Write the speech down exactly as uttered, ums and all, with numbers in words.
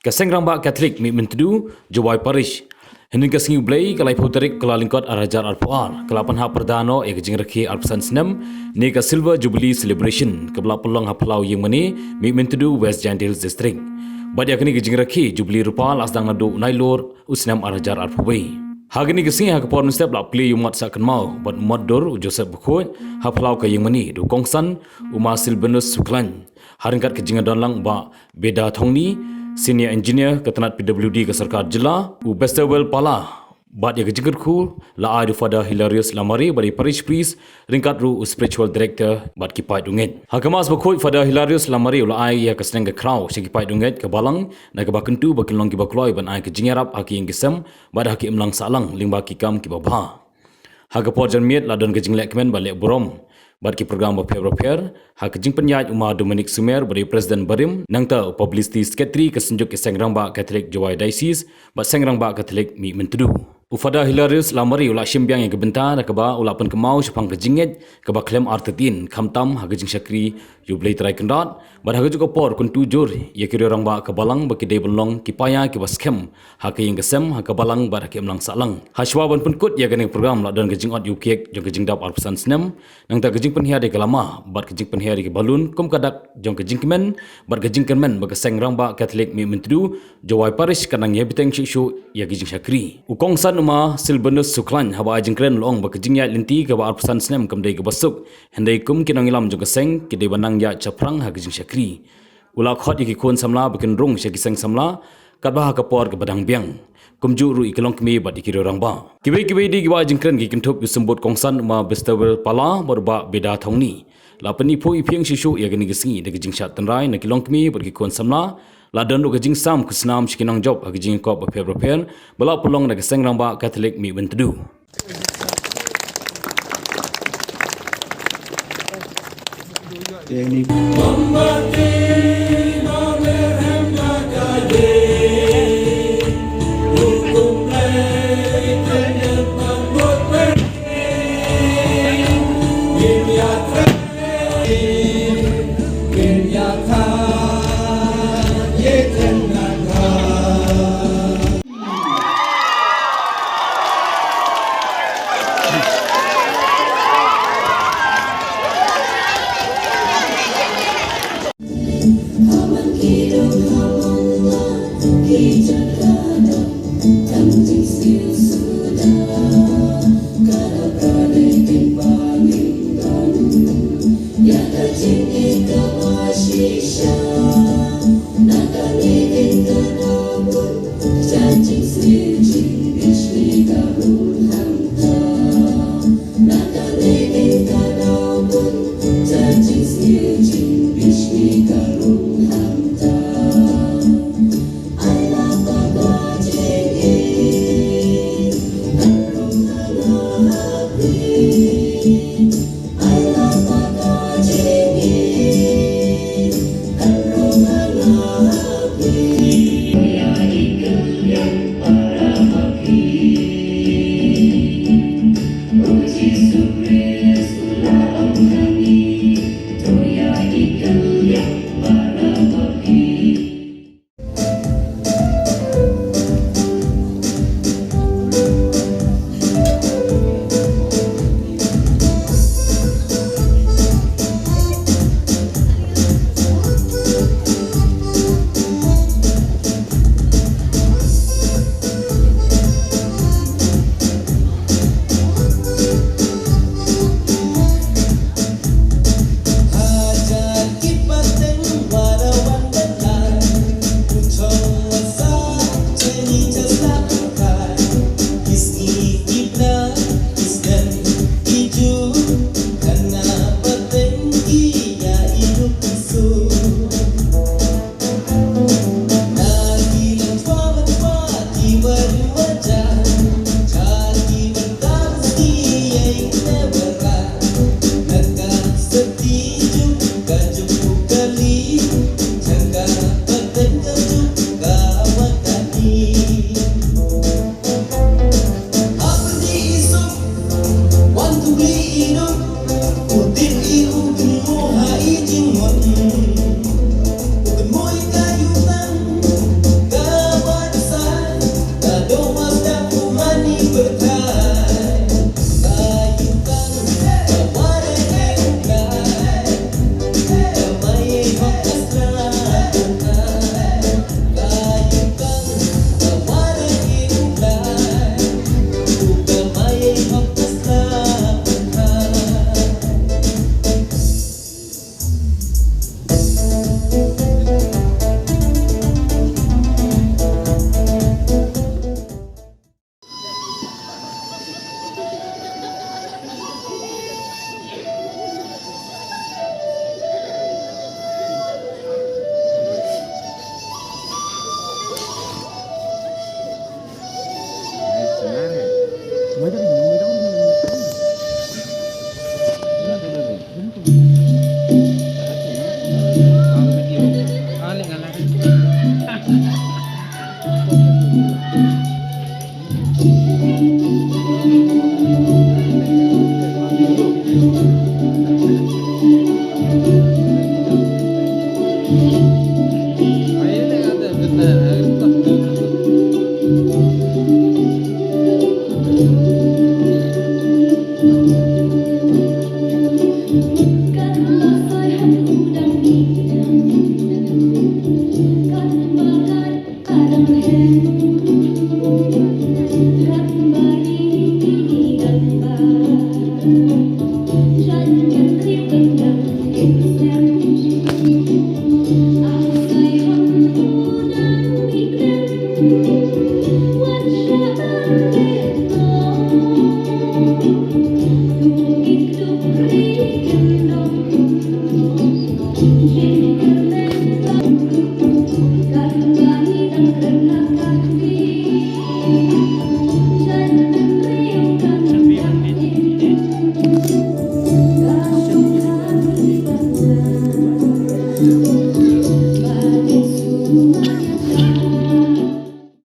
Ka Seng Rangbah Katholik Mihmyntdu, Jowai Parish, hynnin ka sngi U Blei, ka laiphew tarik Kyllalyngkot arhajar arphew ar, ka la pynhap pyrda noh ïa ka jingrakhe arphew san snem ne ka Silver Jubilee Celebration, kaba la pynlong ha Phyllaw Ïingmane, Mihmyntdu, West Jaintia Hills District. Bad ïa kane ka jingrakhe Jubilee Rupa la sdang naduh u Nailur u snem arhajar arphew wei. Ha kane ka sngi, ha ka por mynstep, la plie ïa u mot sah kynmaw bad u mot dur u Joseph Bakhuid ha phyllaw ka Ïingmane da u kongsan u Ma Silbanus Sukhlain, ha ryngkat ka jingdon lang u Bah Beda Thongni, Senior Engineer ka tnat P W D ka Sorkar Jylla, u Bestowell Pala, bad ïa ka jingkyrkhu la ai da u Father Hilarius Lamare bad i Parish Priest, ryngkat ruh u Spiritual Director bad ki paid u ngeit. Ha ka Mass Bakhuid, Father Hilarius Lamare u la ai ïa ka sneng ka khraw sha ki paid u ngeit ka Balang, na kaba kyntu ba kin long kiba kloi ban ai ka jingïarap ha ki ïing ki sem bad ha ki imlang sahlang lyngba ki kam kiba bha. Ha ka por janmiet la don ka jinglehkmen ba leh burom bad ki program bapher bapher, ha ka jingpynïaid u Ma Dominic Sumer ba dei u President barim, nangta u Publicity Secretary ka Synjuk ka Seng Rangbah Katholik Jowai Diocese bad Seng Rangbah Katholik Mihmyntdu. U Father Hilarius Lamare u la shim biang ïa ka bynta da kaba u la pynkynmaw shaphang ka jingngeit kaba khlem artatien, khamtam ha ka jingshakri ïa U Blei Trai Kynrad, bad ha kajuh ka por kyntu jur ïa ki rangbah ka Balang ba ki dei ban long ki paia kiba skhem ha ka ïing ka sem, ha ka Balang bad ha ka imlang sahlang. Hashwa ban pynkut ïa kane ka program, la don ka jingot ïa u cake jong ka jingdap arphew san snem, nangta ka jingpynhiar ïa ka lama bad ka jingpynhiar ïa ki balloon kum ka dak jong ka jingkmen bad ka jingkyrmen ba ka Seng Rangbah Katholik Mihmyntdu, Jowai Parish, kan nang ïabteng shuh shuh ïa ka jingshakri. U kongsan u Ma Silbanus Sukhlain, haba ai jingkren, u la ong ba ka jingïaid lynti kaba arphew san snem kam dei kaba suk, hynrei kum ki nongïalam jong ka seng, ki dei ban nang ïaid shaphrang ha ka jingshakri. U la khot ïa ki khun samla ba kin rung sha ki seng samla katba ha ka por kaba dang biang, kumjuh ruh ïa ki longkmie bad ïa ki rangbah. Kiwei kiwei de kiba ai jingkren ki kynthup ïa u Symbud Kongsan u Ma Bestowell Pala bad u Bah Beda Thongni. La pyniphuh iphieng shuh shuh ïa kane ka sngi da ka jingshad tynrai na ki longkmie bad ki khun samla. La don ruh ka jingsam khusnam sha ki nongjop ha ki jingïakop bapher bapher ba la pynlong da ka Seng Rangbah Katholik Mihmyntdu.